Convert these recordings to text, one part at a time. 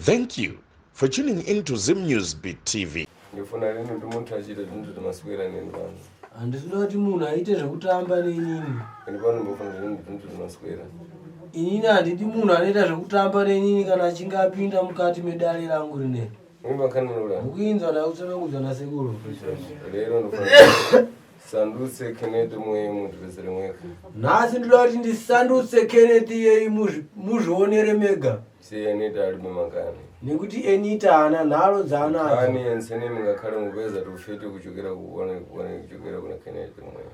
Thank you for tuning in to Zim News Beat TV. Ndifuna rini kuti munhu achiita zvinhu kuti maswera neni pano. Handisida kuti munhu aite zvekutamba nenini. Ini pano ndofuna rini kuti munhu maswera. Inini handidi munhu anoita zvekutamba nenini kana achinge apinda mukati medare rangu rineri. Mukuinzwa ndakutsanangudzwa nasekuru. Lero ndofuna sandutse Kenneth mweyi muzvipedzere mwega. Nhasi ndoda kuti ndisandutse Kenneth iyeyi muzvionere mega. Si Enita alibe makani. Nekuti Enita haana nharo dzaanadzo. Kani ensene mungakhale mupeza tufiti kuchokera kuone kuone kuchokera kuna Kenneth mweyi.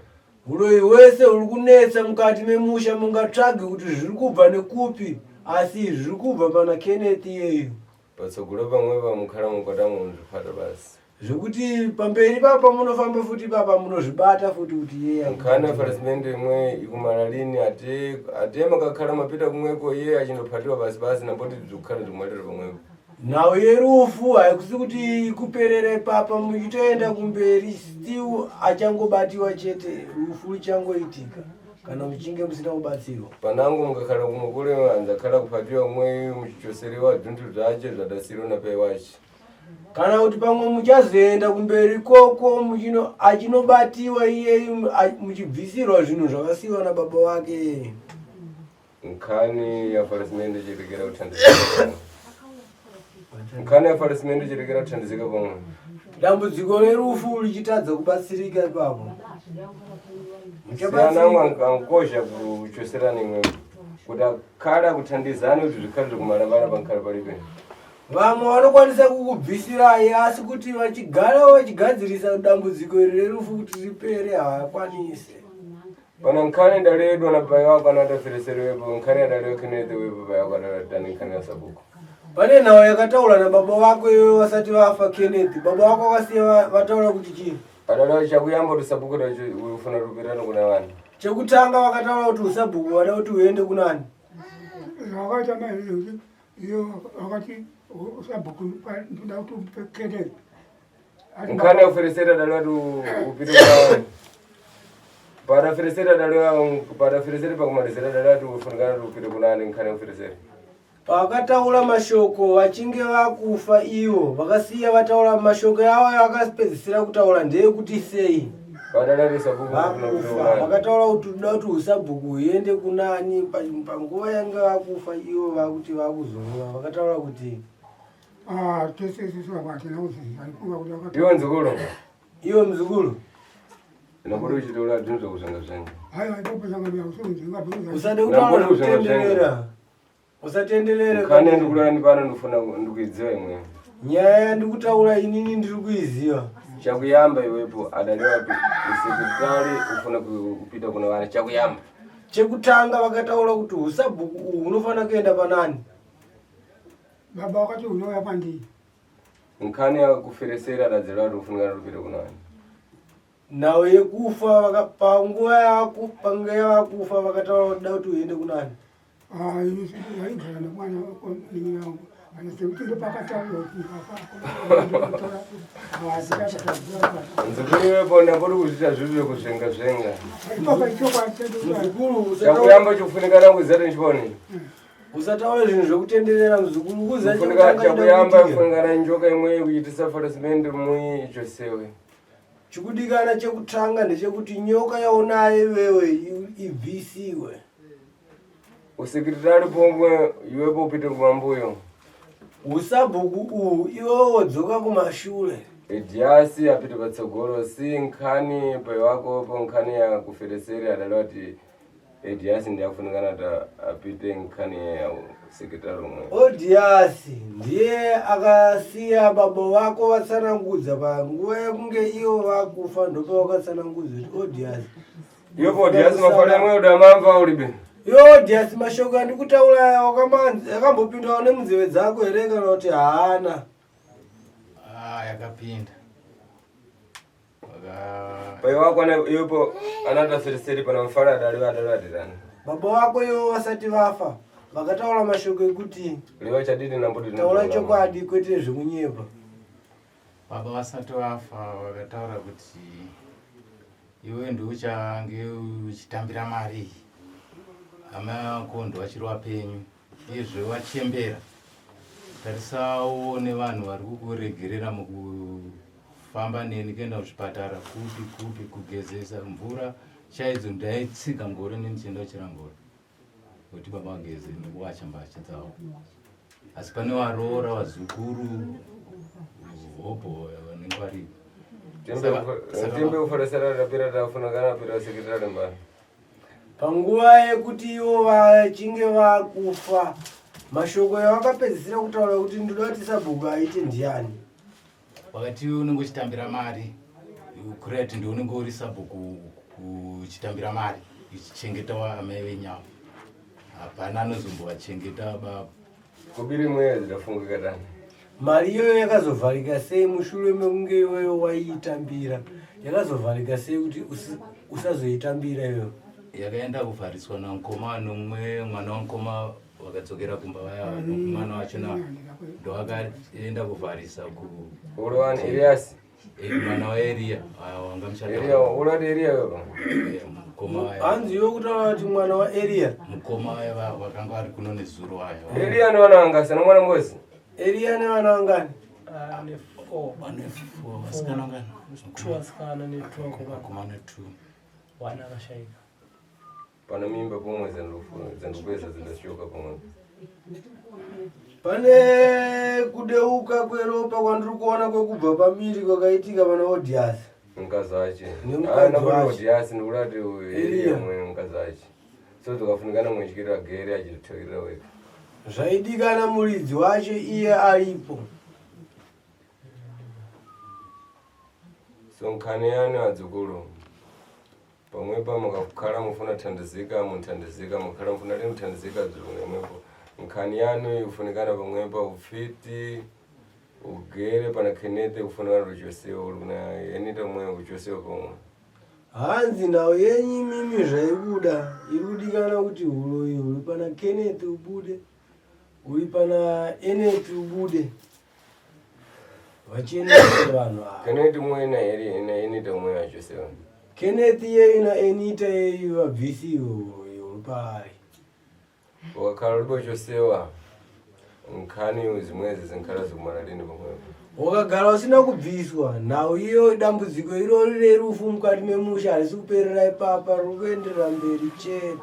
Huroyi hwese huri kunetsa mukati memusha mungatsvage kuti zviri kubva nekupi asi zviri kubva pana Kenneth iyeyu. Patsogolo pamwe pamukhala mukwata munzvipata basi. Zvekuti pamberi papa munofamba futi papa munozvibata futi kuti iye Nkhani afarisimende imwe ikumala lini ate ate makakhala mapita kumweko iye achindophatiwa basi basi namboti zvikukhala zikumalira pamwepo. Nhau yerufu haikusi kuti ikuperere papa muchitoenda kumberi still achangobatiwa chete rufu ruchangoitika kana muchinge musina kubatsirwa. Panango mukakhala kumwe kule anzakhala kuphatiwa kumwe muchichoserewa bzinthu bzace bzadasiriwa na pai wace. Kana kuti pamwe muchazoenda kumberi koko muchino achinobatiwa iyeyu muchibvisirwa zvinhu zvakasiyiwa nababa wake. Nkhani ya farisimende chirekera kuthandizika pamwe. Nkhani ya farisimende chirekera kuthandizika pamwe. Dambudziko rerufu richitadza kubatsirika ipapo. Siyana ankozha kuchoserana imwe kuti akhala kuthandizana kuti zvikhale zvikumalabala pankhale palibe. Vamwe vanokwanisa kukubvisirai asi kuti vachigara vachigadzirisa dambudziko iri rerufu kuti ripere havakwanise. Pana nkhani ndaledwa na pai wako anatafereserewepo nkhani adalewa Kenneth wepo pai wako adatani nkhani ya sabuku. Pane nhau yakataura nababa vako iwe vasati vafa Kenneth. Baba vako vakasiya vataura kuti chii? Adalewa chakuyamba kuti sabhuku racho ufuna rupirano kuna vanhu. Chekutanga vakataura kuti usabhuku vada kuti uende kunani? Zvakaita mai iyo vakati sabhuku ndoda kuti umupe Kenneth. Nkhani ya kuferesera dalo ati upite kuna pada feresera dalo pada feresera pakumalizira dalo ati ufunikana kuti upite kuna ani nkhani ya kuferesera. Pavakataura mashoko vachinge vakufa ivo vakasiya vataura mashoko avo avakapedzisira kutaura ndeyekuti sei vakufa vakataura kuti toda kuti usabhuku huende kunani panguva yange vakufa ivo vakuti vakuzorora vakataura kuti Ah, tese isusu vamwe hatina kuziva ndifunga kuti vakati Iwe mzukuru. Iwe mzukuru. Ndinobona uchitaura zvinhu zvakuzvenga zvenga. Haiwa ipapo sangano yakusunzi Usade kutaura zvekutenderera. Usatenderere. Kane ndikurani pano ndifuna ndikuiziva imwe. Nyaya yandikutaura inini ndiri kuiziva. Chakuyamba iwepo adaliwapi usekretary ufuna kupita kuna vana chakuyamba. Chekutanga vakataura kuti husabhuku uhu hunofanira kuenda panani. Baba wakati unouya kwandiri. Nkhani yakuferesera adadzira kuti ufunika kupita kuna vana. Nhau yekufa panguva yapange yavakufa vakataura kuti da kuti uende kunani. Ah, aigara nemwana munin'ina wangu sekuti ndopakataurwa kuti Mzukuru wepo ndambori kuzviita zvivi zvekuzvenga zvenga. Chakuyamba chofunika rangu zera ndichiponi. Usataura zvinhu zvekutenderera mzukuru kuza chakuyamba kufunika njoka imwe yekuitisa farasimende mui ichosewe. Chikudikana chekutanga ndechekuti nyoka yaunayo iwewe ibvisiwe. Usekretari pomwe iwepo upite kumambuyo. Usabhuku uhu iwewe wodzoka kumashure. Ediasi apite patsogolo si nkhani paiwako po nkhani ya kufereseri adali ati Ediasi ndiye akufunikana kuti apite nkhani ya sekretari umwe. Odiasi ndiye akasiya baba vako vatsanangudza panguva yekunge ivo vakufa ndopavakatsanangudza kuti Odiasi. Iwe Odiasi mafari amwe udamamva ulibe. Iwe Odiasi mashoko andikutaura aya wakamanzi akambopindawo nemunzeve dzako here kana kuti haana? Ah, yakapinda. Pai wako ana iwepo anatafereseri pana mfara adali adali adirani. Baba wako ivo vasati vafa vakataura mashoko ekuti Lewa chadidi nambodi taura chokwadi kwete zvekunyepa. Baba vasati vafa vakataura kuti iwe ndiuchange uchitambira mari iyi hama yako ndovachiri wapenyu uyezve wachembera. Tarisawo nevanhu vari kukuregerera mukufamba neni kuenda kuzvipatara kupi kupi kugezesa mvura chaidzo ndaitsika ngoro neni chienda kuchera ngoro kuti baba vageze nekuwacha mbatya dzavo asi pane varoora vazukuru hobho vanenge varipo. Timbe kuforesera rapira tafuna kana pira sekretary mbani. Panguva yekuti ivo vachinge vakufa, mashoko yavakapedzisira kutaura kuti ndinoda kuti sabhuku aite ndiani? Wakati unenge uchitambira mari kurati ndiwe unenge uri sabhuku uchitambira mari ichichengeta amai venyu avo hapana anozombovachengeta baba. Kubiri mwedzi ndafungika tani. Mari iyoyo yakazovharika sei mushure mekunge iweyo waiitambira? Yakazovharika sei kuti usazoitambira iyoyo? Yakaenda kuvhariswa namukoma nomumwe mwana wamukoma vakadzokera kumba vaya mwana wacho na ndowakaenda kuvharisa ku Ulwani Elias. Mwana waEriya wanga muchata. Eriya ulwani Eriya wepa. Mukoma vaya. Hanzi iwe kutaura kuti mwana waEriya. Mukoma vaya vakanga vari kuno nezuro vaya. Eriya nevana vangasi nemwana ngozi. Eriya nevana vangani? Ane 4. Vane 4 vasikana vangani? 2 vasikana ne 2 vakomana. Vakomana 2. Wana akashaika. Pane mimba pomwe dzandikupedza dzindashoka pomwe. Pane kudeuka kweropa kwandiri kuona kwekubva pamiri kwakaitika pana Odiasi. Mukadzi wache. Nemukadzi wache. Odiasi ndikuda kuti Eriya. Eriya mwe mukadzi wache. So tukafunikana mwetyirira gere achitokirira wega. Zvaidikana muridzi wacho iye aripo. So nkhani yani adzukulu. Pamwepa mukakhala mufuna thandizika munthandizika mukhala mufuna lini muthandizika dzulu nemwepo. Nkhani yanu ikufunikana pamwepa ufiti ugere pana Kenneth kufunikana ruchosewa uri kuna Enita mwe kuchosewa pomwe. Hanzi nhau yenyu imimi zvaibuda iri kudikana kuti huroyi huri pana Kenneth ubude uri pana Enet ubude vachenese vanhu ava. Kenneth mwe na Eri na Enita mwe achosewa. Kenneth iyeyu na Enita iyeyu vabvisi huroyi huri paari. Wakakhala ulipo chosewa nkhani zimwezi zinkhala zikumala lini pamwepo. Wakagara usina kubviswa nhau iyo dambudziko irori rerufu mukati memusha harisi kuperera ipapa riri kuenderera mberi chete.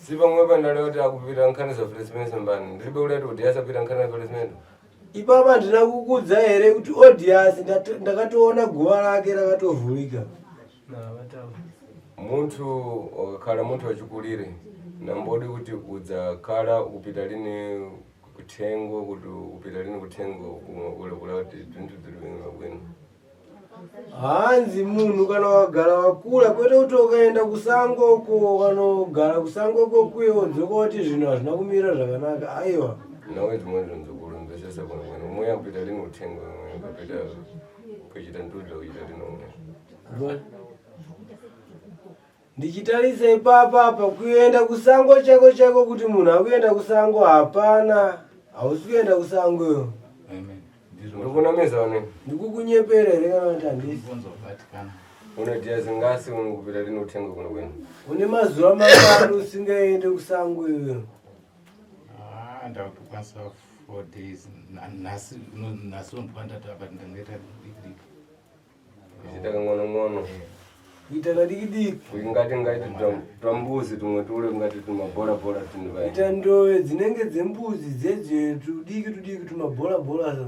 Si pamwepa ndale kuti akupita nkhani za Felismento mbani ndilibe kulati kuti asapita nkhani za Felismento. Ipapa handina kukudza here kuti Odiasi ndakatoona guva rake rakatovhurika. Munthu wakakhala munthu wachikulire nambodi kuti udzakhala kupita lini kuthengo kuti upita lini kuthengo kumwe kule kula kuti zinthu zili bwino. Hanzi munhu kana wagara wakura kwete kuti ukaenda kusangoko kanogara kusangoko kuye wodzoka kuti zvinhu hazvina kumira zvakanaka aiwa. Nawe zimwe zvinzukuru mvesesa bwino bwino umwe akupita lini kuthengo umwe akapita kuchita ndudla kuchita lini umwe. Ndichitarisa ipapa apa kuenda kusango chako chako kuti munhu akuenda kusango hapana hausi kuenda kusango iwe. Amen. Ndizvo. Ndikunameza one. Ndikukunyepera here kana kuti handisi? Ndibvunzobatikana. Unotiya zingasi unokupita lini kuthengo kuno kwenu. Une mazuva mangani usingaende kusango iwe? Ndakukwanisa 4 days. Nhasi nhasi ndopandati apa ndangaita diki diki. Kuchita kang'ono ng'ono. Kuita kadiki diki. Ngati ngati twambuzi tumwe tule ngati tumabhora bhora tindivai. Kuita ndove dzinenge dzembudzi dzedzo tudiki tudiki tumabhora bhora so.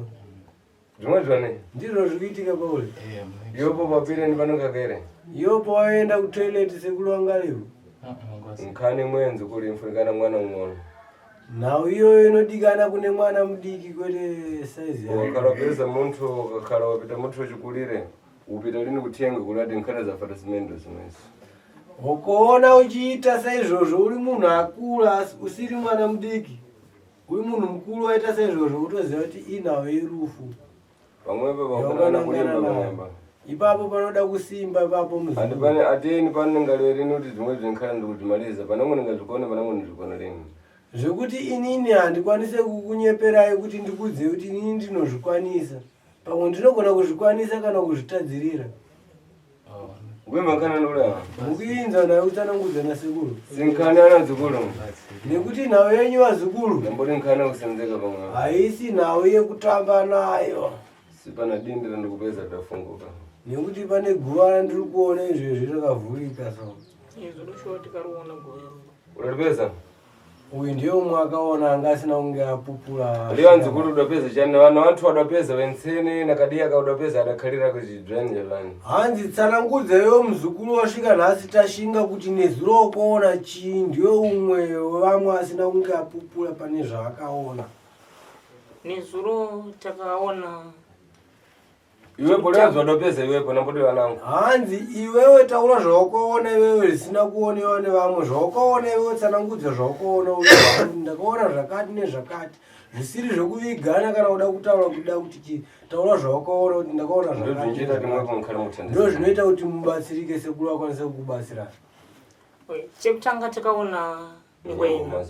Zvimwe zvone. Ndizvo zviri kuitika pauri. Yopo papire ndipanongakere. Iwo pawaenda kutoilet sekuru vangarivo. Nkhani mwenzi kuli mfunikana mwana ng'ono. Nhau iyoyo inodikana kune mwana mudiki kwete saizi yake. Ukakhala wapeza munthu ukakhala wapita munthu wachikulire upita lini kuthengo kulati nkhani za fatasimendo zimwezi. Ukaona uchiita saizvozvo uri munhu akura asi usiri mwana mudiki uri munhu mukuru waita saizvozvo utoziva kuti inhau yerufu. Pamwepo pakufanana kulimba pamwemba. Ipapo panoda kusimba ipapo Andi muzukuru. pane ateni panonga lini kuti zvimwe zvinkhani ndikutimaliza panango ndingazvikona panango ndizvikona lini. Zvekuti inini handikwanise kukunyeperai kuti ndikudze kuti inini ndinozvikwanisa. Pamwe ndinogona kuzvikwanisa kana kuzvitadzirira. Wema kana ndola. Mukuinza nayo kutsanangudza nasekuru. Sinkana na zukuru. Nekuti nhau yenyu vazukuru. Ndambori nkana kusenzeka pamwe. Haisi nhau yekutamba nayo. Sipana dindira ndikupedza tafunguka. Nekuti pane guva randiri kuona izvezvi rakavhurika so. Izvo ndoshuwa tikariona guva iroro. Uraripedza? Uyu ndiye umwe akaona anga asina kunge apupura. Liwanzi kuti udapeza chani vanhu vantu vadapeza vensene nakadiya kaudapeza adakhalira kuchidzvani chavani. Hanzi tsanangudza iwe muzukuru wasvika nhasi tashinga kuti nezuro wakaona chii ndiwe umwe wevamwe asina kunge apupura pane zvaakaona. Nezuro takaona Iwepo liwanzi wadapeza iwepo namboti vanangu. Hanzi iwewe taura zvawakaona iwewe zvisina kuonewa nevamwe zvawakaona iwewe tsanangudza zvawakaona uye ndakaona zvakati nezvakati zvisiri zvekuvigana kana kuda kutaura kuda kuti chii taura zvawakaona kuti ndakaona Ndozvinoita kuti mwepo mukhale muthandizike. Ndozvinoita kuti mubatsirike sekuru akwanise kukubatsira. Chekutanga takaona ngwena.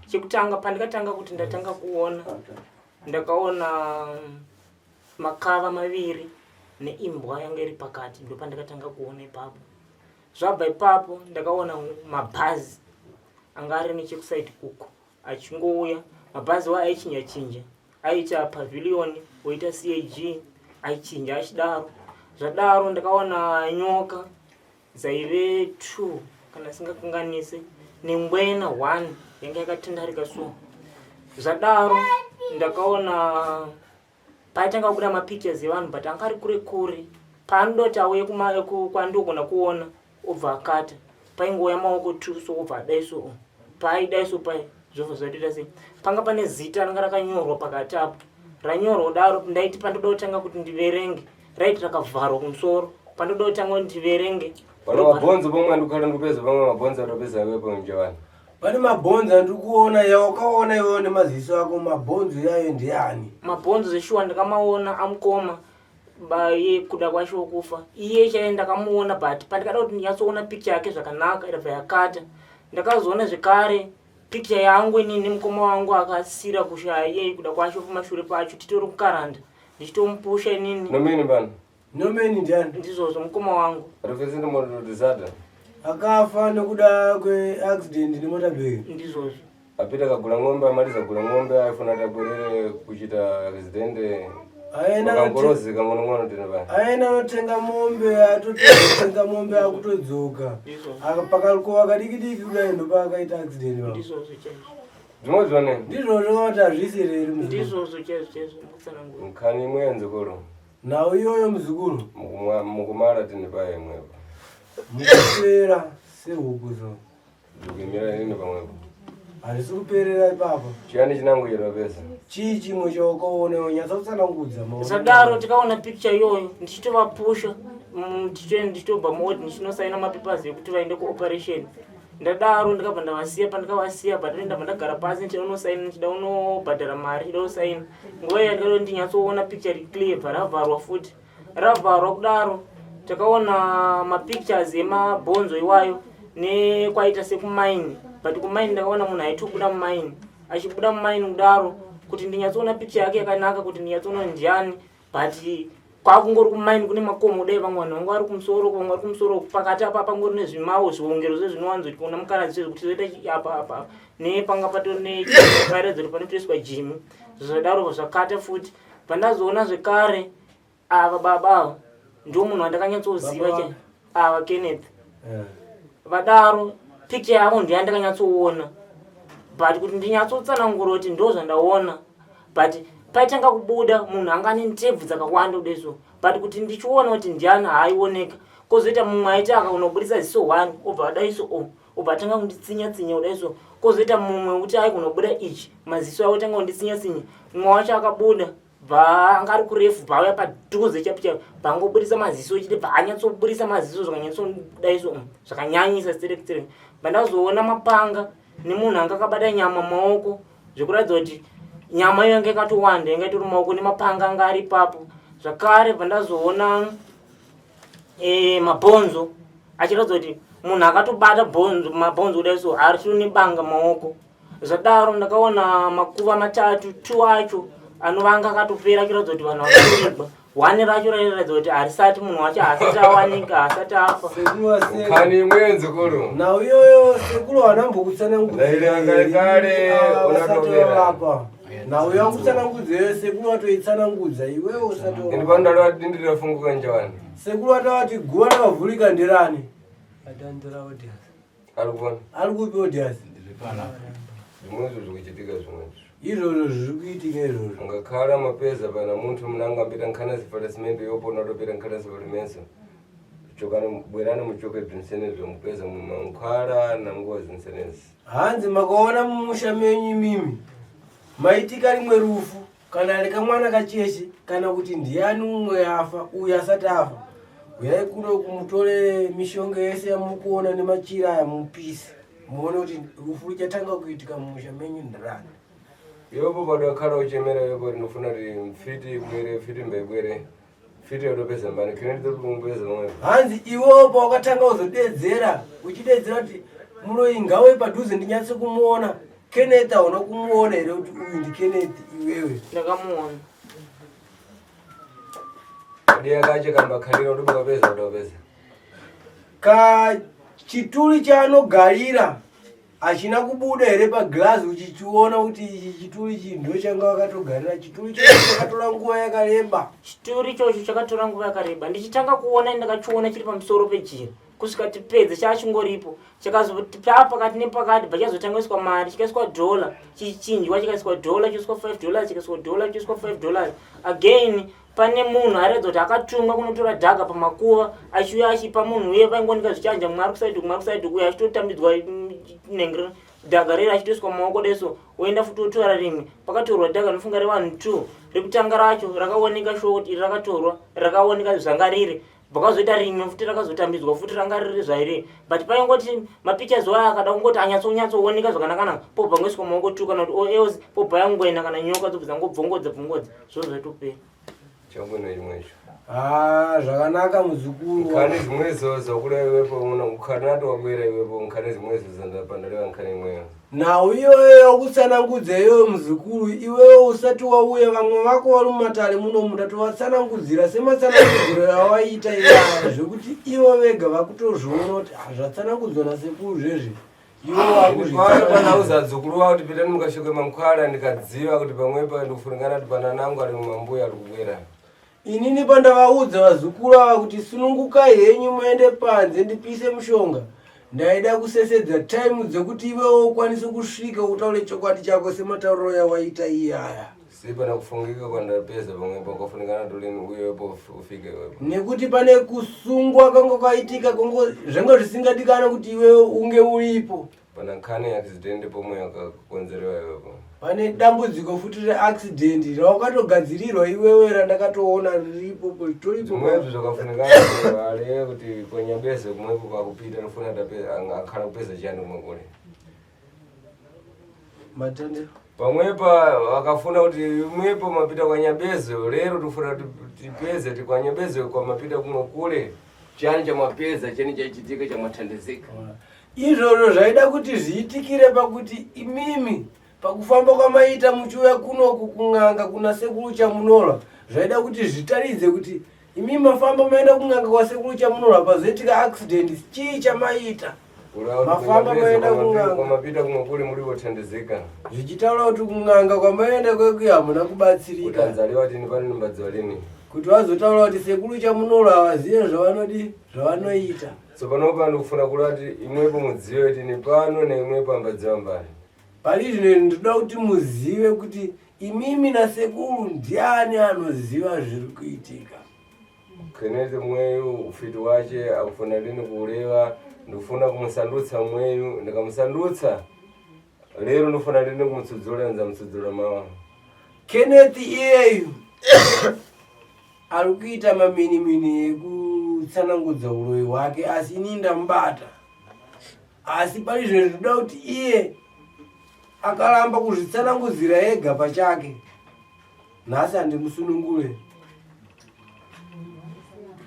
Chekutanga pandikatanga kuti ndatanga kuona ndakaona makava maviri neimbwa yanga iri pakati ndopandakatanga kuona ipapo. Zvabva ipapo ndakaona mabhazi anga ari nechekusaidi uko achingouya mabhazi wa aichinja chinja aiita pavilion oita cag aichinja achidaro zvadaro ndakaona nyoka dzaive two kana singakanganise nengwena one yanga yakatandarika so zvadaro ndakaona paitanga kubuda mapictures evanhu but anga ari kure kure paanodoti auye kwandogona kuona obva akata paingouya maoko tu so obva adai so paaidai so pai zvobva zvatoita sei panga pane zita ranga rakanyorwa pakati apo ranyorwa kudaro ndaiti pandoda kutanga kuti ndiverenge raiti rakavharwa kumusoro pandoda kutanga kuti ndiverenge Pane mabhonzo pamwe andikukhala ndikupeza pamwe mabhonzo atopeza iwepo njewani. Pane mabhonzo andiri kuona yawakaona iwewe nemaziso ako mabhonzo yayo ndeyani? Mabhonzo zveshuwa ndakamaona amukoma baye kuda kwacho wokufa iye chaiye ndakamuona but pandikada kuti ndinyatsoona picture yake zvakanaka irabva yakata ndakazoona zvekare picture yangu inini nemukoma wangu akasira kushaya iye kuda kwacho kumashure pacho titori kukaranda ndichitomupusha inini Nomini bana. Nomeni ndiani? Ndizvozvo mukoma wangu. Rufesi ndimododisata. Akafa nekuda kweaccident nemotabheki. Ndizvozvo. Apita kagula ng'ombe amaliza kugula ng'ombe aifuna tabwerere kuchita accident. Aenda Makangorozi kang'ono-ng'ono tine bana. aenda anotenga mombe atotenga mombe akutodzoka. Ndizvozvo. Aka pakalukova kadiki diki kudai ndopaakaita accident. baba. Ndizvozvo chaizvo. Ndimozvo ne. Ndizvozvo kuti hazvisi reri muzukuru. Ndizvozvo chaizvo chaizvo mukutsanangura. Nkhani imwe yanzukuru. Nhau iyoyo muzukuru. Mukumara tine paye imwepo. Mukupera sehuku so. Ndikuimira nini pamwepo. Hazvisi kuperera ipapo. Chiyani chinangu chero pesa. Chii chimwe chawakaona unyatsa kutsanangudza maonero. Zvadaro tikaona picture iyoyo ndichitovapusha ndichitobva muward ndichinosaina mapapers ekuti vaende kuoperation. Ndadaro ndikabva ndavasiya pandikavasiya but ndabva ndagara pasi ndichida unosaina ndichida unobhadhara mari ndichida usaina. Nguva iya ndikada kuti ndinyatsoona picture iri clear bva ravharwa futi. Ravharwa kudaro takaona mapictures emabhonzo iwayo nekwaita sekumaini but kumaini ndakaona munhu aitobuda mumaini achibuda mumaini kudaro kuti ndinyatsoona picture yake yakanaka kuti ndinyatsoona ndiani but kwakungori kumaini kune makomo kudai vamwe vanhu vanga vari kumusoro vamwe vari kumusoro pakati apa pangori nezvimawo zviongero zvezvinowanzoitwa kuna mukaradzi zvezvekuti zvoita apa apa nepanga patori nepairedzero panotoiswa jimi zvadaro zvakata futi pandazoona zvekare ava baba ava ndiwo munhu wandakanyatsoziva che ava Kenneth eh. vadaro picture yavo ndiyo yandakanyatsoona but kuti ndinyatsotsanangura kuti ndo zvandaona but paitanga kubuda munhu anga ane ndebvu dzakawanda kudai so but kuti ndichiona kuti ndiani haaioneka kozoita mumwe aiti akaunobudisa ziso one obva adai so o obva atanga kunditsinya tsinya kudai so kozoita mumwe wekuti aikunobuda ichi maziso avo tanga kunditsinya tsinya mumwe wacho akabuda bva anga ari kurefu bva auya padhuze chaipo chaipo bva angobudisa maziso chete bva anyatsobudisa maziso zvakanyatsodai so zvakanyanyisa sterek sterek bva ndazoona mapanga nemunhu anga akabata nyama maoko zvekuratidza kuti nyama iyo yanga yakatowanda yanga itori maoko nemapanga anga ari ipapo zvakare bva ndazoona e, mabhonzo achiratidza kuti munhu akatobata bhonzo mabhonzo kudai so aritori nebanga maoko Zvadaro ndakaona makuva matatu, two acho anovanga akatopera kuratidza kuti vanhu vakatorigwa. One racho rairatidza kuti harisati munhu wacho haasati awanika haasati afa. Sekuru waseka. Nkhani imwe nzukuru. Nhau iyoyo sekuru hanambokutsanangudza. Ndaireva kare kare, Vasati unatobera. vavapa. Nhau yakutsanangudza iyoyo sekuru vatoitsanangudza iwewe usati Ini wavapa. pandalova dindi rafunguka njawani. Sekuru vatavati guva rakavhurika nderani? Adandira odias. Ari kuona. Ari kupi odias? Ndiri panapa. Zvimwezvo zvikuchitika zvimwezvo. Izvozvo zviri kuitika izvozvo. Ungakhala mapeza pana munthu munanga ambita nkhana zifala simende yopo unatopita nkhana zifala menso. Chokani bwerani muchoke bzinsenezvo mupeza mumankhwala na nguwa zinsenezi. Hanzi makaona mumusha menyu imimi maitika rimwe rufu kana ari kamwana kacheche kana kuti ndiani umwe afa uyu asati afa uyai kuno kumutore mishonga yese yamukuona nemachira aya mupise muone kuti rufu ruchatanga kuitika mumusha menyu ndirani. Yopo padakhala uchemera yopo rinofuna kuti mfiti ibwere mfiti mbaibwere mfiti yotopeza mbani kine nditokumupeza pamwepo. Hanzi iwewo pawakatanga kuzodedzera uchidedzera kuti muroyi ngauye padhuze ndinyatse kumuona Kenneth hauna kumuona here kuti uyu ndiKenneth iwewe? Ndakamuona. Kadiya kache kambakhalira kuti ukapeza utapeza. Kachituri chaanogarira hachina kubuda here pagirazi uchichiona kuti ichi chituri ichi ndo changa wakatogarira chituri chacho chakatora nguva yakareba. Chituri ichocho chakatora nguva yakareba ndichitanga kuona ndakachiona chiri pamusoro pejira kusvika tipedze chachingoripo chakazoti paa pakati nepakati bva chazotangaiswa mari chikaiswa dollar chichinjwa chikaiswa dollar choiswa $5 chikaiswa dollar choiswa $5 again Pane munhu airatidza kuti akatumwa kunotora dhaga pamakuva achiuya achipa munhu uye vaingooneka zvichanja mumwe ari kusaidi kumwe ari kusaidi uye achitotambidzwa nenge dhaga rere achitoiswa mumaoko deso oenda futi otora rimwe pakatorwa dhaga rinofunga revanhu two rekutanga racho rakaoneka shuwa kuti iri rakatorwa rakaoneka zvanga riri vakazoita rimwe futi rakazotambidzwa futi ranga riri zvairi but paingoti mapictures wayo akada kungoti anyatsonyatsooneka zvakanakanaka pobva ngoiswa maoko tu kana kuti else pobva yangoenda kana nyoka dzobva dzangobvongodza bvongodza zvoo zvaitopera Changwino chimwe icho. Ah, zvakanaka muzukuru. Nkhani zimwezo zakuda iwepo uno nkhani wabwera iwepo nkhani zimwezo zandapandalewa nkhani imweyo. Nhau iyoyo yakutsanangudza iyoyo muzukuru iwewe usati wauya vamwe vako vari mumatare munomu ndatovatsanangudzira sematsanangudziro awaita iyaya zvekuti ivo vega vakutozviona kuti ah, zvatsanangudzwa nasekuru zvezvi ivo vakuzvipano dzukuru vavo kuti pitani mukashoke mankwala ndikadziva kuti pamwepa ndikufungana kuti pananangu ari mumambuya ari kubwera. Inini pandavaudza vazukuru ava kuti sunungukai henyu muende panze ndipise mushonga ndaida kusesedza time dzekuti iwewo ukwanise kusvika utaure chokwadi chako sematauriro yawaita iyaya. Si pana kufungika kwandapedza pamwe pakafunikana tolini uyepo ufike iwepo. Nekuti pane kusungwa kwanga kwaitika kongo zvanga zvisingadikana kuti iwewe unge uripo. Pana nkhani accident pomwe yakakonzerewa iwepo. Pane dambudziko futi reaccident rawakatogadzirirwa iwewe randakatoona riripo ritoripo. Zvimwezvo zvakafunikana ale kuti kwanyabeze kumwepo kwakupita nofuna akhala kupeza chiyani kumwe kule. Matende. Pamwepa vakafuna kuti imwepo mapita kwanyabezo lero tifuna tipeze ti kwanyabezo kwamapita kumwe kule chani chamapeza chani chachitika chamwathandizika. Izvozvo zvaida kuti zviitikire pakuti imimi pakufamba kwamaita muchiuya kunoku kun'anga kuna sekuru Chamunorwa zvaida kuti zvitaridze kuti imimi mafamba maenda kun'anga kwasekuru Chamunorwa pazoitika accident chii chamaita mafamba maenda kun'anga kwamapita kumwe kule muri kuthandizika zvichitaura kuti kun'anga kwamaenda kwekuya hamuna kubatsirika kutanzaliwa tini pano nimbadziwa lini kuti vazotaura kuti sekuru Chamunorwa havazive zvavanodi zvavanoita Tsopano pano kufuna kurati imwepo mudziyo iti ni pano neimwepo ambadziwa mbali. Pari zvino ndinoda kuti muzive kuti imimi nasekuru ndiani anoziva zviri kuitika. Kenneth mweyu ufiti wache akufuna lini kuureva ndikufuna kumusandutsa mweyu ndikamusandutsa lero ndofuna lini kumutsudzula nzamutsudzula mawa. Kenneth iyeyu ari kuita maminimini ekutsanangudza uroyi hwake asi ini ndamubata asi pari zvino ndinoda kuti iye akaramba kuzvitsanangudzira ega pachake nhasi handimusunungure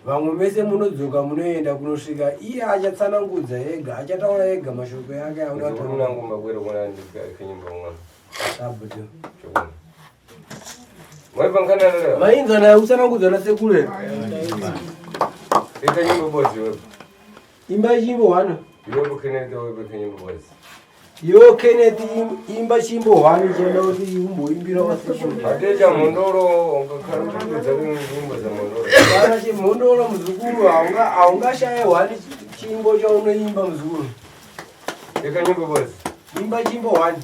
vamwe mese munodzoka munoenda kunosvika iye achatsanangudza ega achataura ega mashoko yake anoda Mainzwa naye kutsanangudzwa nasekuru here? Ita nyimbo bozi wewe. Imba chimbo hwano. Iwe Kenneth wewe nyimbo bozi. Iwe Kenneth imba chimbo hwano chinoda kuti umboimbira wasekuru. Atecha mhondoro ungakhala kuti nyimbo za mhondoro. Kana chimhondoro muzukuru haunga haungashaye hwani chimbo chaunoimba muzukuru. Ita nyimbo bozi. Imba chimbo hwani.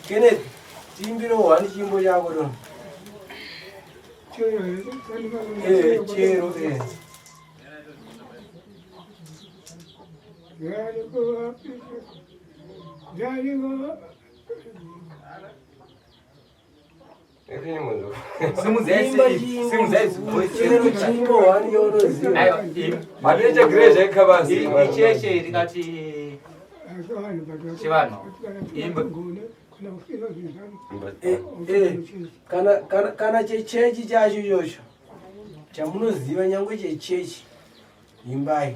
Kenneth, tiimbire hwani chimbo chako to. Eh, chero eh. Chero chimbo hwani chaunoziva. Aticha greja ikhabasi. Icheche tikati chivanhu. Imba. Eh, eh, kana kana kana chechechi chacho ichocho chamunoziva nyangwe chechechi imbai.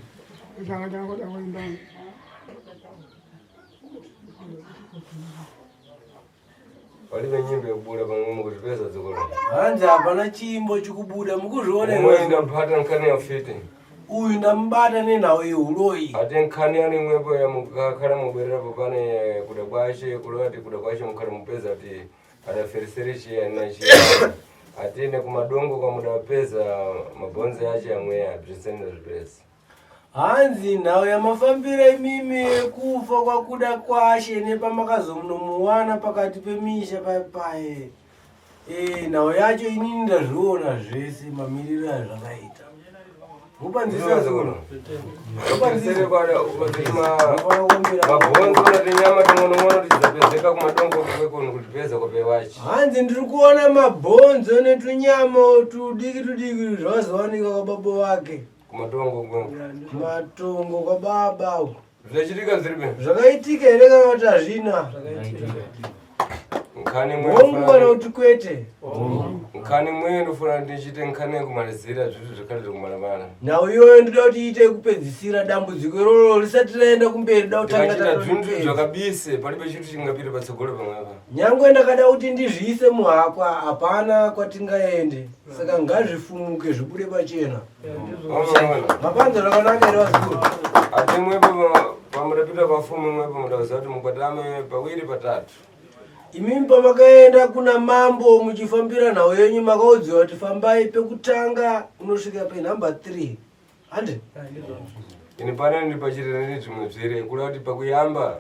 Palibe nyimbo yekubuda pamwe mukuzvipeza dzikolo. Hanzi hapana chimbo chikubuda mukuzviona here? Umwe ndamphata nkhani ya fiti. Uyu ndamubata nenhau yehuroyi. Ati nkhani yani imwepo yamukakhala mubwererapo pane kuda kwashe kulewa ati kuda kwashe mukhala mupeza ati adaferesere chiya na chiya. Atine kumadongo kwamudapeza mabhonzo yacho amwe abviseni zvipeza. Hanzi nhau yamafambiro imimi yekufa kwakuda kwashe nepamakazomunomuwana pakati pemisha paye. E, nhau yacho inini ndazviona zvese mamiriro azvakaita. Mupanzisa zuro. Mabhonzo natinyama tin'ono-ng'ono tidzapezeka kumadongo kwekunu kutipeza kwapewachi. Hanzi ndiri kuona mabhonzo netunyama tudiki tudiki zvazowanika kwababa wake. Kumatongo kwengu. Matongo kwababa uko. Zvachitika zviripi? Zvakaitika here kana kuti hazvina? Nkhani Hongu kana kuti kwete? Nkhani mwe ndofuna ndichite nkhani yekumalizira zviri zvekare zvekumalamala. Nhau iyoyo ndoda kuti iite yekupedzisira dambudziko iroro risati raenda kumberi da kutanga Ndikachita zvintu tatoripedza. zvakabise palibe chintu chingapita patsogolo pamwe apa. Nyangwe ndakada kuti ndizviise muhakwa hapana kwatingaende saka ngazvifumuke zvibude pachena. Mapanza zvakanaka here vazukuru? Ati mwepo pamudapita pafumu mwepo mudakuziva kuti mukwatame pawiri patatu. Imimi pamakaenda kuna mambo muchifambira nhau yenyu makaudziwa kuti fambai pekutanga unosvika penhamba 3 handi? Ini pano ndipachitira zvimwe zvire kuda kuti pakuyamba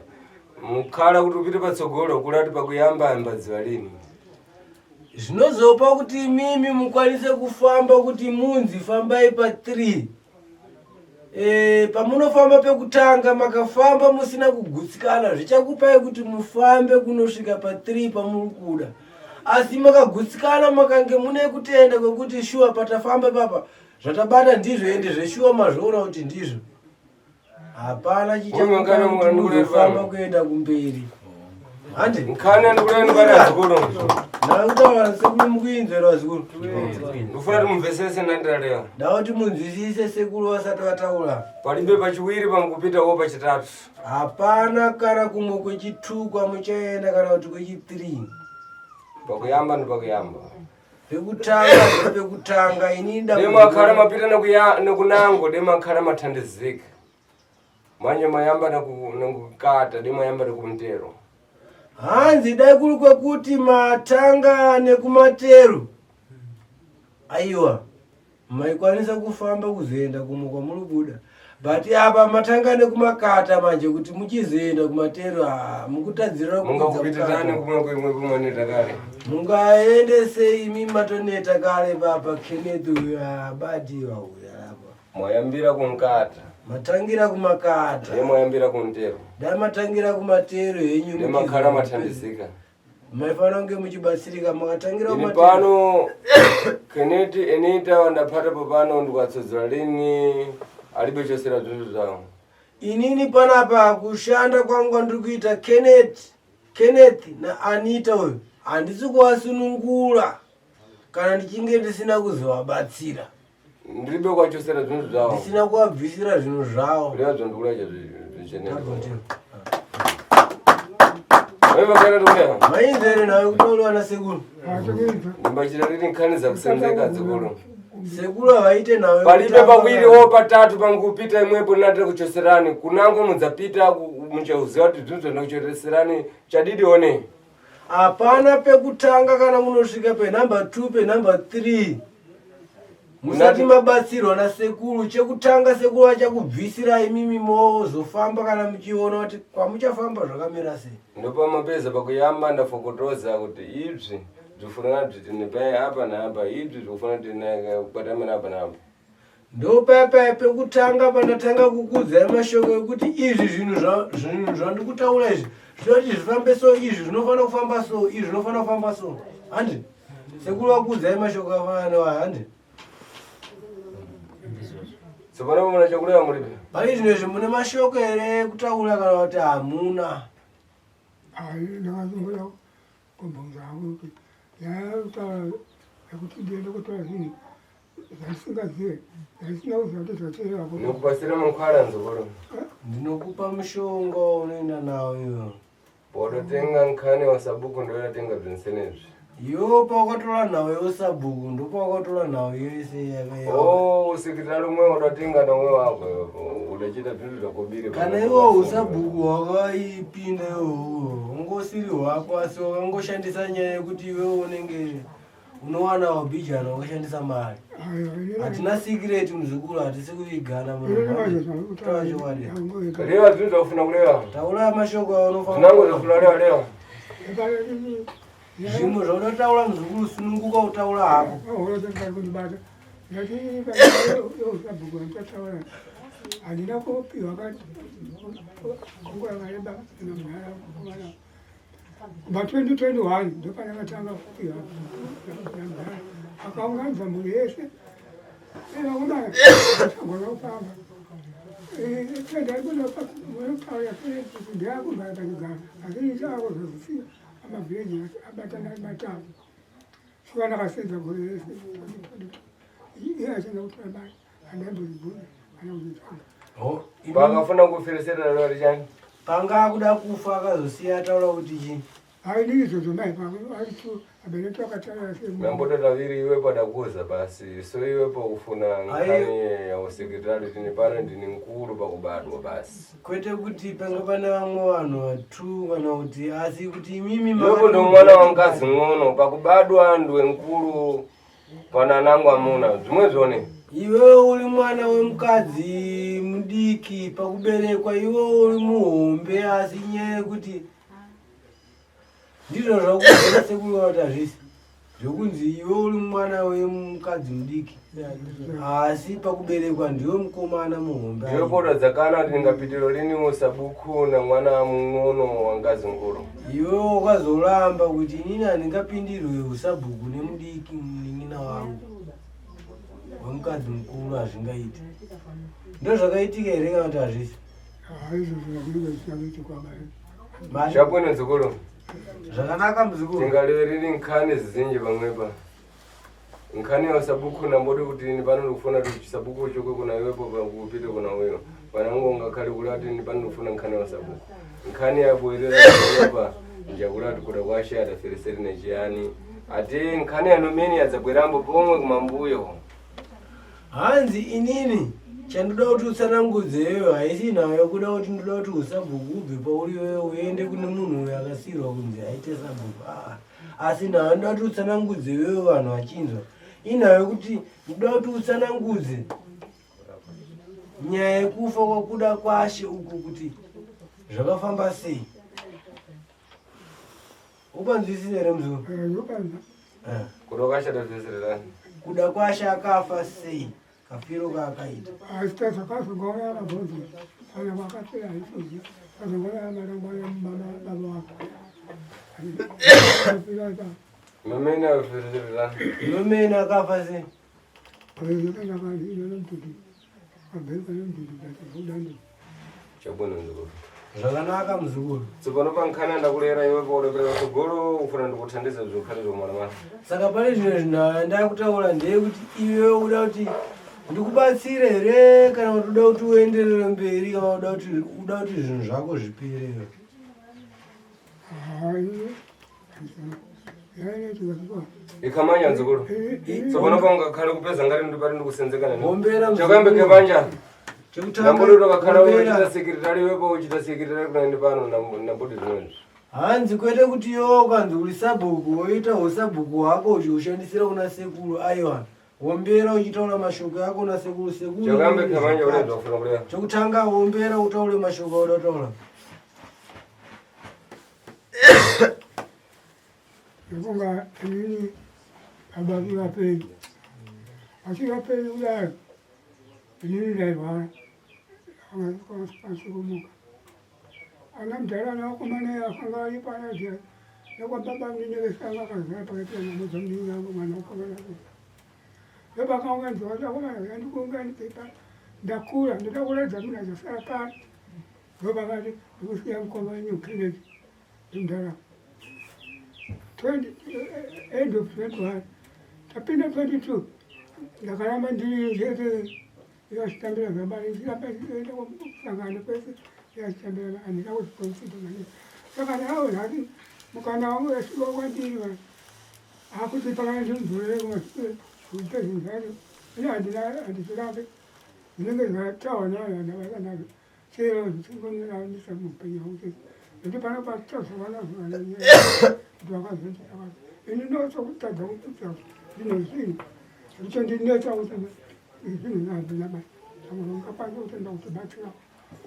mukhala kuti upite patsogolo kuda kuti pakuyamba ambadziva lini. Zvinozopa kuti imimi mukwanise kufamba kuti munzi fambai pa 3. E, pamunofamba pekutanga makafamba musina kugutsikana zvichakupai kuti mufambe kunosvika pa 3 pamuri kuda. Asi makagutsikana makange mune kutenda kwekuti shuwa patafamba papa zvatabata ndizvo ende zveshuwa mazviona kuti ndizvo. Hapana chichakupai kuti muzofamba kuenda kumberi. Handi? Nkhani andikulani bana zikulu. Ndakutaura sekuru mukuinzwera vazukuru. Ndofuna kuti mumvesese ndandiralewa. Ndakuti munzwisise sekuru vasati vataura. Palibe pachiwiri pamukupita wo pachitatu. Hapana kana kumwe kwechi2 kwamuchaenda kana kuti kwechi3. Pakuyamba ndi pakuyamba. Pekutanga pekutanga ini Demakhala mapita nekunango demakhala mathandizika. Manje mayamba nekukata demayamba nekumtero. Hanzi dai kuri kwekuti matanga nekumatero. Aiwa maikwanisa kufamba kuzoenda kumwe kwamuri kuda. But apa matanga nekumakata manje kuti muchizoenda kumatero haa mukutadzirira Mungakupitirani kumwe kwemwe kumaneta kale. Mungaende sei imi matoneta kale papa Kenneth uyu abatiwa uyu apa. Mwayambira kumkata. Matangira kumakata. Demwayambira kumtero. Dai matangira kumatero henyu. Demakhala mathandizika. Maifanira kunge muchibatsirika makatangira Ini kumatero. pano Kenneth Anita ndapata popano ndikatsodzera lini alibe chosera zvinhu zvawo. Inini panapa kushanda kwangu kwandiri kuita Kenneth, Kenneth naAnita uyu handisi kuvasunungura kana ndichinge ndisina kuzovabatsira. Ndiribe kwachosera zvinhu zvawo. Ndisina kuvabvisira zvinhu zvawo. Kureva zvandikuracha zvichenera. Mainzwa here nawe kutauriwa nasekuru? Ndimbachita riri nkhani dzakusenzeka dzikulu. Sekuru havaite nawe. Palibe pawiri o patatu pangupita imwepo natiri kuchoserani kunango mudzapita muchauziva kuti zvinhu zvandikuchoserani chadidi one. Hapana pekutanga kana munosvika penumber 2 penumber 3 musati mabatsirwa nasekuru. Chekutanga sekuru vachakubvisirai imimi mozofamba kana muchiona kuti kwamuchafamba zvakamira sei. Ndopamapedza pakuyamba ndafokotoza kuti ibzi bzifuna bziti pai apa naapa ibzi zvikufana kuti kwatamira apa naapa. Ndopaya pekutanga pandatanga kukuudzai mashoko ekuti izvi zvinhu zvinhu zvandikutaura izvi zvinoda kuti zvifambe so izvi zvinofanira kufamba so izvi zvinofanira kufamba so handi sekuru vakuudzai mashoko afanana newaya handi Tsopano muna chokureva muripi? Pari zvino izvi mune mashoko here ekutaura kana kuti hamuna? Hayi, ndakazongoda kubvunza hangu kuti nyaya yekutaura yekuti ndiende kutora zvinhu zvandisingazive zvandisina kuziva kuti zvatirevako. Ndinokupasira mankwara nzukuru. Ndinokupa mushonga waunoenda nawo iwe. Pototenga nkhani wasabhuku ndoyatenga bzinsenezvi. Iwe pawakatora nhau yeusabhuku ndopawakatora nhau yese yaka Oh, usikitira rumwe udatenga nomwe wako udachita zvinhu zvakubire. Kana iwe usabhuku wakaipinda iwowo ungosiri hwako asi wakangoshandisa nyaya yekuti iwe unenge unowana wabhijana wakashandisa mari. Hatina secret muzukuru hatisi kuvigana munhu. Chokwadi. Reva zvinhu zvakufuna kureva. Taura mashoko aunofanira. Zvinango zvakufuna kureva reva. Zvimwe zvaunotaura muzukuru sununguka utaura hako. Handina kupiwa nguva yakareba kubva 2021 ndopandakatanga kupiwa akaunganidza mhuri yese vakomana kufamba ndeyakugara pachigaro asi ichaakuzozisiya amavhireji abatana matatu shuwa ndakasenza gore rese iye achenda kutora mari andaimbozibvunza kana kuzvitsvaga Pakafuna kufirisira rori chani. Panga akuda kufa akazosiya ataura kuti chii? Hayi izvozvo mai pako abeneto akataura sei Namboto taviri iwe padakuza basi so iwe pakufuna nkhani yausekretari tini pano ndini mkulu pakubadwa basi. Kwete kuti panga pane vamwe vanhu vatu kana kuti asi kuti imimi Iwepo ndo mwana wamukadzi ng'ono pakubadwa ndiwe mkulu Pana nangu amuna zvimwe zvone. Iwe uri mwana wemukadzi mudiki pakuberekwa iwe uri muhombe asi nyaya yekuti ndizvo zvakuona sekuru vati hazvisi zvekunzi iwe uri mwana wemukadzi mudiki asi pakuberekwa ndiwe mukomana muhombe. Ndiwe podo dzakana kuti ndingapitiro lini usabuku na mwana mung'ono wangazi nguru. Iwe wakazoramba kuti inini handingapindirwe usabhuku nemudiki munin'ina wangu wemukadzi mukuru hazvingaiti. Ndozvakaitika here kana kuti hazvisi? Chapwene mzukuru. Zvakanaka mzukuru. Tingarevereri nkhani zizinji pamwepa. Nkhani ya sabhuku nambodi kuti ini pano ndikufuna kuti sabhuku uchoke kuna iwepo kupite kuna uyo. Panango ngakhale kulati ini pano ndikufuna nkhani ya sabhuku. Nkhani yabwerera pa njakulati kuda kwashe adafereseri nechiyani. Ati nkhani ya nomeni yadzabwerambo pomwe kumambuyo. Hanzi inini chandoda kuti utsanangudze iwewe haisi nayo kuda kuti ndoda kuti usabhuku ubve pauri iwewe uende kune munhu uyo akasiyirwa kunzi aite sabhuku. Ah. Asi nayo ndoda kuti utsanangudze iwewe vanhu vachinzwa. Inayo yekuti ndoda kuti utsanangudze nyaya yekufa kwakuda kwashe uku kuti zvakafamba sei. Upanzwisisa here mzukuru? Eh. Kuda kwashe atazwisirira. Kuda kwashe akafa sei? Kafiro kaakaita. Asi tazakazongouya mabhonzo kana vakafira haisizi kazongouya marangwana baba wako. Mamene afirira. Mamene akafa sei? Chabona mzukuru. Zvakanaka mzukuru. Tsopano pankhana ndakulera iwe paulebera tsogolo ufuna ndikuthandiza zvokhale zvomwana mwana. Saka pane zvimwe zvinhu ndakutaura ndeyekuti iwe uda kuti ndikubatsire here kana kuti uda kuti uenderere mberi kana uda kuti uda kuti zvinhu zvako zvipere. Ikamanya nzukuru. Tsopano pangakhale kupeza ngati ndi pali ndikusenzekana ne. Gombera mzukuru. Chakayambike panja. Chekutanga Nambudiro kakhala gombera. uchita sekretari wepo uchita sekretari kuna ndi pano nambudi zimwezvi. Hanzi kwete kuti iwe ukanzi uri sabhuku woita usabhuku hwako uchiushandisira kuna sekuru aiwa wombera uchitaura mashoko ako na sekuru sekuru Chakayambike panja ule ndofuna kulea. Chekutanga wombera utaure mashoko auda kutaura. Ndofunga inini baba vapenyu asi vapenyu kudaro inini ndairwara ndakangakwanisi kumuka ana mudhara navakomana akanga aripo anaziva nekwababa munini vese anga akazara pakati penhamo dzamunini angu mwana wakomana ndopakaunganidzwa kuti akomana yandikuunganidze pa ndakura ndoda kuratidza munhu achasara pano ndopakati ndikusiya mukoma wenyu kennedy ndimudhara end of 21 tapinda 22 ndakaramba ndiri chete yachitambira zvabari ndichiramba ndichienda kusangano kwese yachitambira handina kuzvikonsidha maningi saka ndaona kuti mukana wangu yasvika kwandiri vanhu akuti pakana ndimdzorere kumashure kuita zvinhu zvacho ini handina handizvirambe zvinenge zvataurwa nevanhu vandabasa nazvo chero zvichingondiramisa muupenyu hwangu chete nekuti pano patazovana zvananyaya kuti vakazondisaka ini ndosokutadza kuputsa ndine zvinhu zvichondinetsa kuti zvinhu hazvina basa ungakwanisa kutenda kutibatsira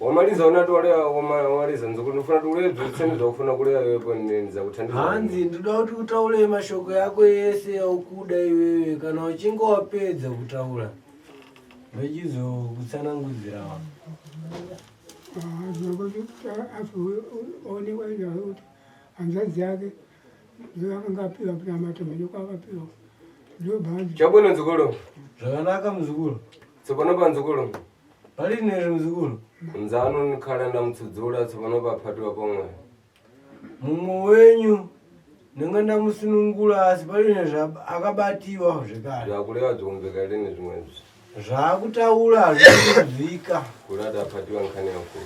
Wamaliza unatolea wamaliza nzukuru ndofuna tiulee zvitsene zvakufuna kulea iwepo ndizakuthandiza. Hanzi ndoda kuti utaure mashoko yako yese yaukuda iwewe kana uchinge wapedza kutaura ndochizokutsanangudzira azoonekwa kuti hanzvadzi yake ndoyakanga apiwa kunamata mhene kwakapiwa ndobhanzi Chabwino nzukuru. Zvakanaka muzukuru. Tsopano pa nzukuru. Pali nere muzukuru. Nzanu nikhala ndamutsudzula tsopano paphatiwa pomwe. Mumwe wenyu ndinge ndamusunungura asi pali nezva akabatiwa zvekare. Zvakulewa bzikumveka lini zvimwezvi. Zvaakutaura hazvisi kunzwika. Kulati aphatiwa nkhani yankulu.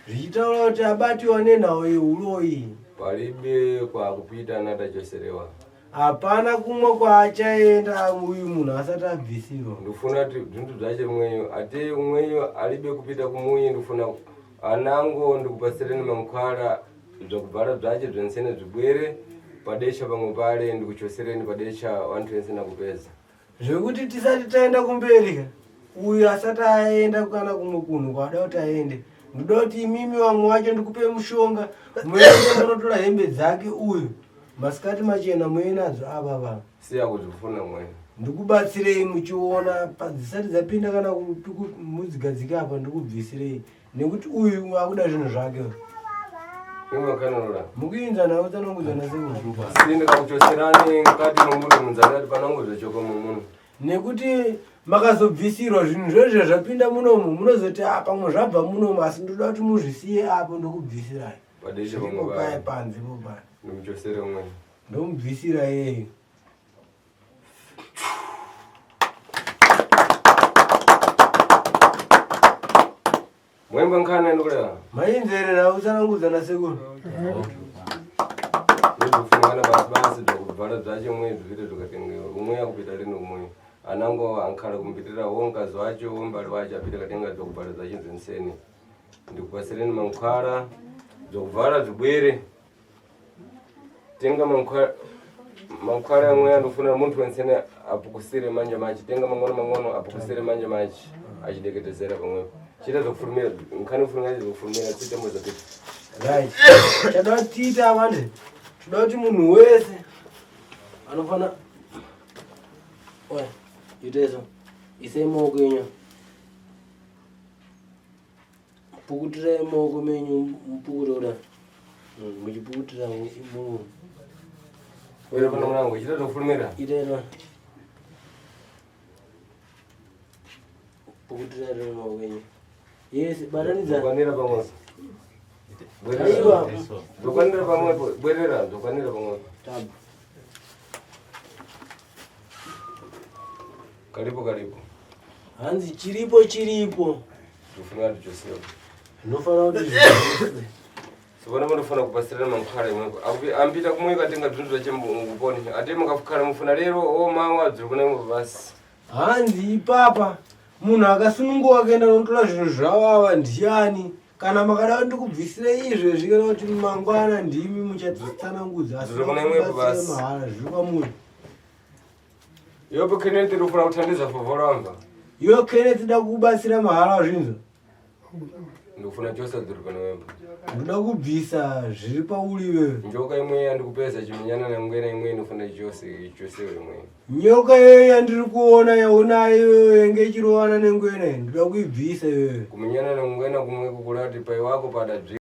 Zvichitaura kuti abatiwa nenhau yehuroyi. Palibe kwakupita natachoserewa. Hapana kumwe kwaachaenda uyu munhu asati abvisirwa. Ndifuna kuti zvintu zvache mweyo ate umweyo alibe kupita kumuyi ndifuna anango ndikupasireni mankhwala zvakubvala zvache zvensene zvibwere padesha pamwe pale ndikuchosereni padesha wanthu ense nakupeza. Zvekuti tisati taenda kumberi ka uyu asati aenda kana kumwe kunhu kwaada kuti aende ndoda kuti imimi vamwe vacho ndikupe mushonga muende munotora hembe dzake uyu masikati machena muye nadzo ava vanhu Siya kuzvifuna mweyo. Ndikubatsirei muchiona padzisati dzapinda kana mudzigadzike apa ndikubvisirei nekuti uyu akuda zvinhu zvake uyu. Imakanura. Mukuinza nawo tsanangudza nasekuru. Sinde kakuchoserani mukati momunhu munzanati panango zvachoko mumunhu. Nekuti makazobvisirwa zvinhu zvezve zvapinda munomu munozoti ah pamwe zvabva munomu asi ndoda kuti muzvisiye apo ndokubvisirai. Padeshe Zviripo pamwe paye paye. panze po paye. Ndimuchosere umweni. Ndomubvisira yeyo. Mwemba nkhani ndikulera. Mainzerera utsanangudza nasekuru. Ndikufunana basi basi zvakubvala zvacho mwe zviviri zvikatengewa. Umwe akupita lino umwe. Anango ankhala kumpitira wonkazi wacho wombali wacho apita katenga zvakubvala zvacho zvinseni. Ndikupasireni mankhwala zvakubvala zvibwere. Tenga mankhwala mankhwala amwe andofuna munthu wensene apukusire manje machi tenga mang'ono mang'ono apukusire manje machi achideketezera pamwepo chita zvokufurumira nkhani ufurumira zvokufurumira tsitemo zapita Right. Chada kuti tiite avande. Toda kuti munhu wese anofana Oya, itezo. Isai maoko enyu. Pukutirai maoko menyu mupukute kudai. Muchipukutira muromo. Wena pano mwanangu, chita zvokufurumira. Itezo. Pukutirai maoko enyu. Yes, batanidza. Zokwanira pamwepo. Aiwa. Zokwanira pamwepo. Bwerera, zokwanira pamwepo. Tabu. Karipo karipo. Hanzi chiripo chiripo. Zvofanira kuti chose. Zvinofanira kuti zviitwe. Tsopano panofuna kupasirana mankhwala imwepo. Akuti ambita kumwe katenga bzintu zvache mukuponi. Ate mukafukhala mufuna lero o mawa dziri kuna imwe basi. Hanzi ipapa munhu akasununguka kuenda notora zvinhu zvavo ava ndiani? Kana makada kuti ndikubvisire izvezvi kana kuti mangwana ndimi muchatsanangudza asi Zviri kuna imwe kubatsira basi. mahara zviri kwamuri. Yopo Kenneth ndofuna kuthandiza fovolamba. Iwe Kenneth da kukubatsira mahara wazvinzwa? Ndofuna chose dziri pano wemba. Ndoda kubvisa zviri pauri iwewe. Njoka imwe yandikupeza chiminyana nangwena imwe inofuna chose chose imwe. Nyoka iyoyo yandiri kuona yaunayo iyoyo yenge ichirovana nengwena iyi ndoda kuibvisa iyoyo. Kumenyana nangwena kumwe kukulati pai wako padadzvi.